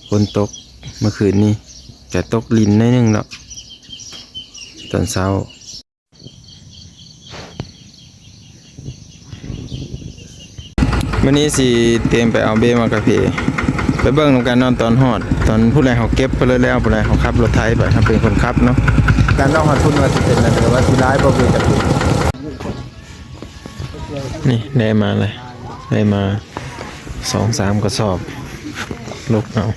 ຝົນຕົກເມື່ອຄືນນີ້ ກະຕົກລິນໜ້ອຍໜຶ່ງເນາະ ຕອນເຊົ້າ. ມື້ນີ້ຊິຕຽມໄປເອົາເບ້ໝາກກາເຟ ໄປເບິ່ງນຳກັນເນາະ ຕອນຮອດ ຕອນຜູ້ໃດເຮົາເກັບໄປເລີຍແລ້ວ ຜູ້ໃດເຮົາຂັບລົດໄຖໄປ ເຮົາເປັນຄົນຂັບເນາະ ການເນາະ ຮອດພຸ້ນວ່າຊິເປັນແນວໃດ ວ່າຊິຫຼາຍບໍ່ເບ້ໝາກກາເຟ. ນີ້ໄດ້ມາເລີຍ ໄດ້ມາສອງສາມກະສອບ ລຸກເອົາ.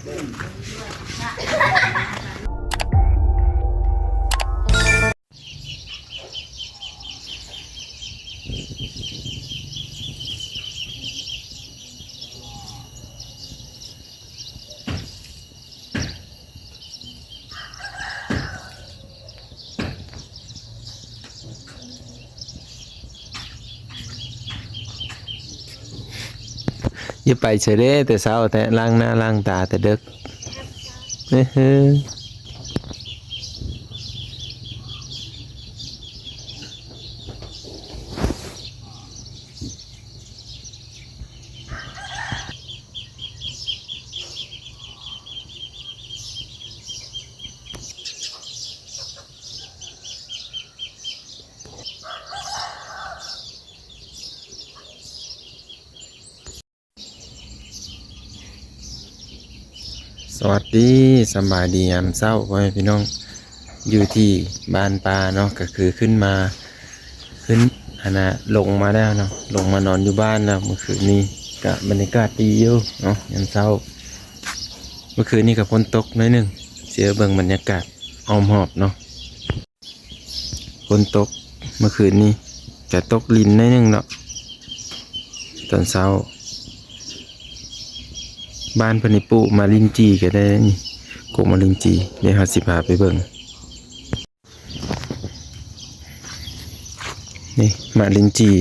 ຢ່າໄປເສີເດ້ ແຕ່ເຊົ້າແທ້ ລ້າງໜ້າລ້າງຕາແຕ່ເດິກ. ເອີ. ສະຫວັດດີ ສະບາຍດີຍາມເຊົ້າ ພໍ່ແມ່ພີ່ນ້ອງ ຢູ່ທີ່ບ້ານປ່າເນາະ ກະຄືຂຶ້ນມາ ຂຶ້ນ ອັນນ່າ ລົງມາແລ້ວເນາະ ລົງມານອນຢູ່ບ້ານແລ້ວ ມື້ຄືນນີ້ກະບັນຍາກາດດີຢູ່ເນາະ ຍາມເຊົ້າ ມື້ຄືນນີ້ກະຝົນຕົກໜ້ອຍໜຶ່ງ ຊິໃຫ້ເບິ່ງບັນຍາກາດອ້ອມຮອບເນາະ. ຝົນຕົກເມື່ອຄືນນີ້ ກະຕົກລິນໜ້ອຍໜຶ່ງເນາະ ຕອນເຊົ້າ ບ້ານເພິ່ນນີ້ປູກໝາກລິນຈີ່ກະໄດ້ ກົກໝາກລິນຈີ່ ດຽວເຮົາຊິພາໄປເບິ່ງ ນີ້ໝາກລິນຈີ່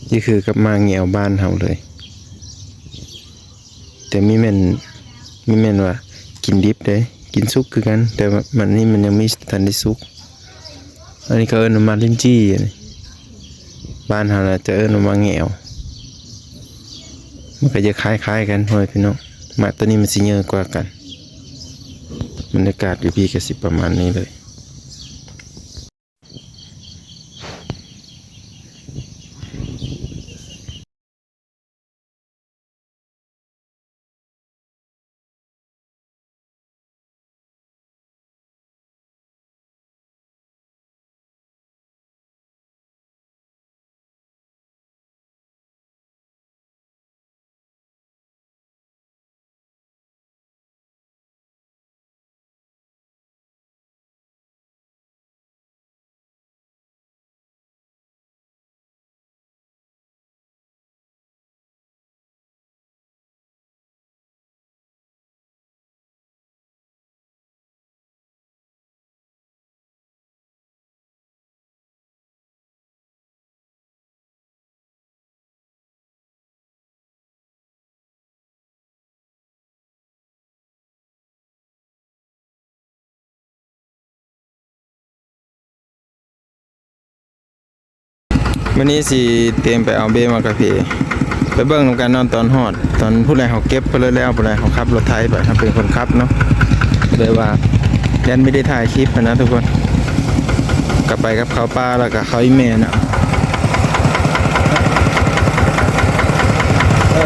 ນີ້ ຄືກັບໝາກແງວບ້ານເຮົາເລີຍ. ແຕ່ມີແມ່ນ ມີແມ່ນວ່າກິນດິບເດ້ ກິນສຸກຄືກັນ ແຕ່ວ່າມັນນີ້ມັນຍັງມີທັນໄດ້ສຸກ. ອັນນີ້ເຂົາເອີ້ນວ່າໝາກລິນຈີ່ ອັນນີ້ ບ້ານເຮົານະຈະເອີ້ນວ່າໝາກແງວ ມັນກະຈະຄ້າຍໆກັນ ພໍ່ແມ່ພີ່ນ້ອງ ໝາກໂຕນີ້ມັນຊິໃຫຍ່ກວ່າກັນ. ບັນຍາກາດຢູ່ພີ້ກະຊິປະມານນີ້ເລີຍ. ມື້ນີ້ຊິຕຽມໄປເອົາເບ້ໝາກກາເຟ ໄປເບິ່ງນຳກັນເນາະ ຕອນຮອດ ຕອນຜູ້ໃດເຮົາເກັບໄປເລີຍແລ້ວ ຜູ້ໃດເຮົາຂັບລົດໄຖໄປ ເຮົາເປັນຄົນຂັບເນາະ ເລີຍວ່າ ຢ້ານບໍ່ໄດ້ຖ່າຍຄລິບຫັ້ນນະທຸກຄົນ ກະໄປກັບເຂົ້າປ່າ ແລ້ວກະເຂົ້າອີ່ແມ່ນະ ເອີ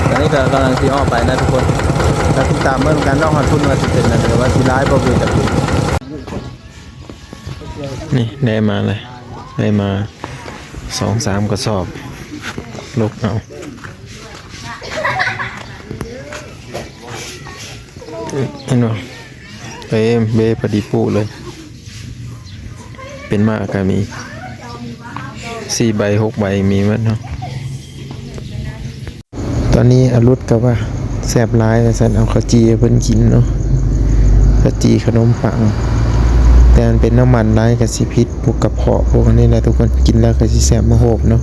ຕອນນີ້ກະກຳລັງຊິອອກໄປນະທຸກຄົນ ກະຕິດຕາມເບິ່ງນຳກັນເນາະ ຮອດພຸ້ນວ່າຊິເປັນແນວໃດ ວ່າຊິຫຼາຍບໍ່ເບ້ໝາກກາເຟ. ນີ້ໄດ້ມາເລີຍ ໄດ້ມາສອງສາມກະສອບ ລຸກເອົາ ເຫັນບໍ່ ເອີ ເບ້ພໍດີປູກເລີຍ ເປັນໝາກກະມີ ສີ່ໃບ ຫົກໃບ ມີໝົດເນາະ. ຕອນນີ້ອາລຸດກະວ່າແຊບຫຼາຍວ່າຊັ້ນ ເອົາເຂົ້າຈີ່ໃຫ້ເພິ່ນກິນເນາະ ເຂົ້າຈີ່ຂະໜົມປັງ ແຕ່ມັນເປັນນ້ຳມັນຫຼາຍກະຊິຜິດພວກກະເພາະພວກອັນນີ້ແຫຼະທຸກຄົນ ກິນແລ້ວກະຊິແຊບບໍ່ໂຮບເນາະ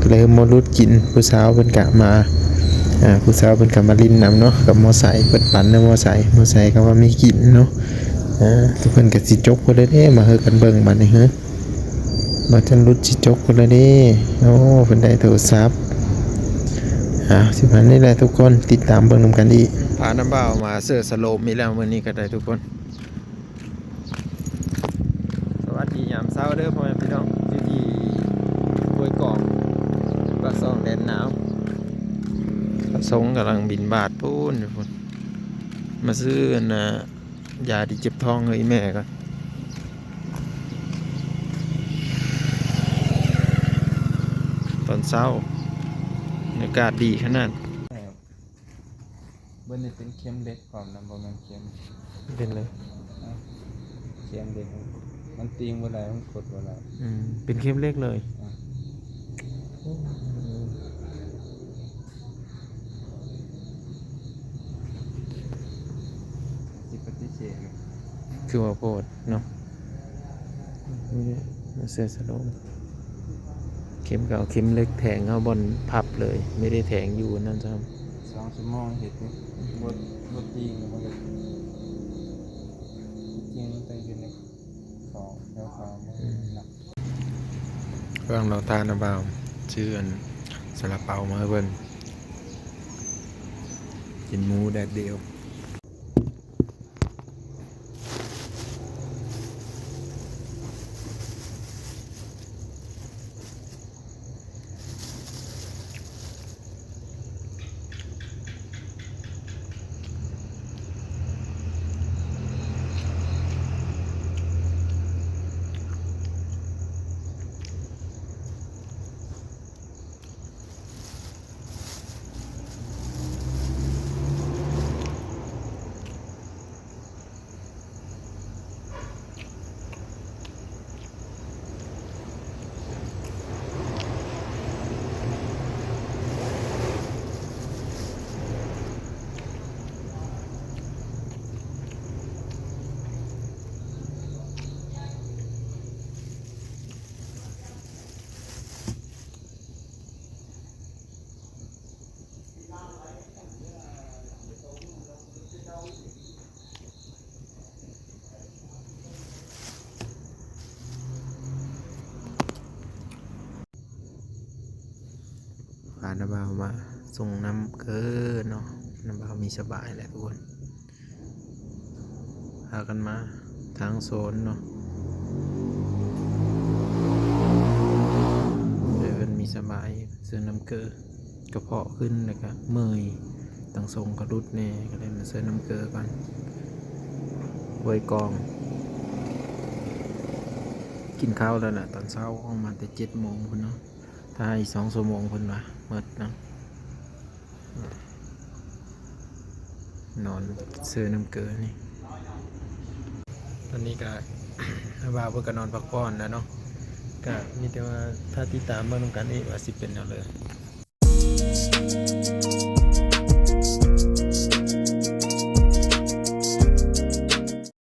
ກະເລີຍໃຫ້ໝໍຫຼຸດກິນ ຜູ້ສາວເພິ່ນກະມາ ອາ ຜູ້ສາວເພິ່ນກະມາຫຼິ້ນນຳເນາະ ກັບໝໍໄຊ ເພິ່ນປັ່ນໃຫ້ໝໍໄຊ ໝໍໄຊກະວ່າມີກິນເນາະ ອາ ທຸກຄົນກະຊິຈົກພຸ້ນແຫຼະເດ້ ມາເຮີກັນເບິ່ງບາດນີ້ເຮີ ບ່າວຈັນຫຼຸດຊິຈົກພຸ້ນລະເດ້ ໂອ້ ເພິ່ນໄດ້ໂທລະສັບ ເອີ ອ່າ ຊິປະມານນີ້ແຫຼະທຸກຄົນ ຕິດຕາມເບິ່ງນຳກັນອີກ. ພານ້ຳບ່າວມາເສື້ອສະໂລມອີກແລ້ວມື້ນີ້ກໍໄດ້ທຸກຄົນ. ສະຫວັດດີຍາມເຊົ້າເດີພໍ່ແມ່ພີ່ນ້ອງ ຢູ່ທີ່ຫ້ວຍກອງ ປາກຊ່ອງແດນໜາວ. ພະສົງກຳລັງບິນບາດພຸ້ນ ມາຊື້ອັນນ່າ ຢາທີ່ເຈັບທ້ອງໃຫ້ອີ່ແມ່ກ່ອນ. ຕອນເຊົ້າ ບັນຍາກາດດີຂະໜາດ. ເບິ່ງນີ້ເປັນເຂັມເຫຼັກພ້ອມນະ ບໍ່ແມ່ນເຂັມ ເປັນເລີຍ ອ່ະ ເຂັມເຫຼັກ ມັນຕີງບໍ່ໄດ້ ມັນກົດບໍ່ໄດ້. ອືມ ເປັນເຂັມເຫຼັກເລີຍ. ອ່ະ ໂອ້ ຊິປະຕິເສດ ຄືວ່າໂພດເນາະ. ນີ້ເສື້ອສະໂລມ ເຂັມກໍເອົາເຂັມເຫຼັກແທງເຮົາບ່ອນພັບເລີຍ ໄມ່ໄດ້ແທງຢູ່ອັນນັ້ນຊ້ຳ. ສອງຊົ່ວໂມງເຮັດຢູ່ ບໍ່ ບໍ່ຕີງ ມັນກໍ ທີ່ຈິງມັນຕ້ອງຢູ່ໃນ ສອງແຖວສອງ ອືມ ກຳລັງລໍຖ້ານ້າບ່າວ ຊື້ອັນຊາລາເປົາມາໃຫ້ເພິ່ນ ກິນໝູແດດດຽວ. ພານ້າບ່າວມາສົ່ງນ້ຳເກີເນາະ ນ້າບ່າວມີສະບາຍແຫຼະທຸກຄົນ. ພາກັນມາທາງໂຊນເນາະ ເດີ່ນມີສະບາຍ ເຊິ່ງນ້ຳເກີ ກະເພາະຂຶ້ນ ແລ້ວກະເມື່ອຍ ຕັງຊົງກະຫຼຸດແດ່ ກະເລີຍມາເຊີນນ້ຳເກີກ່ອນ. ຫ້ວຍກອງ ກິນເຂົ້າແລ້ວນະ ຕອນເຊົ້າອອກມາແຕ່ເຈັດໂມງພຸ້ນເນາະ ຖ້າອີກສອງຊົ່ວໂມງເພິ່ນວ່າໝົດເນາະ. ນອນເຊີນນ້ຳເກີນີ້ ຕອນນີ້ກະ ບ່າວເພິ່ນກະນອນພັກຜ່ອນແລ້ວເນາະ ກະມີແຕ່ວ່າຖ້າຕິດຕາມເບິ່ງນຳກັນອີກວ່າຊິເປັນແນວໃດ.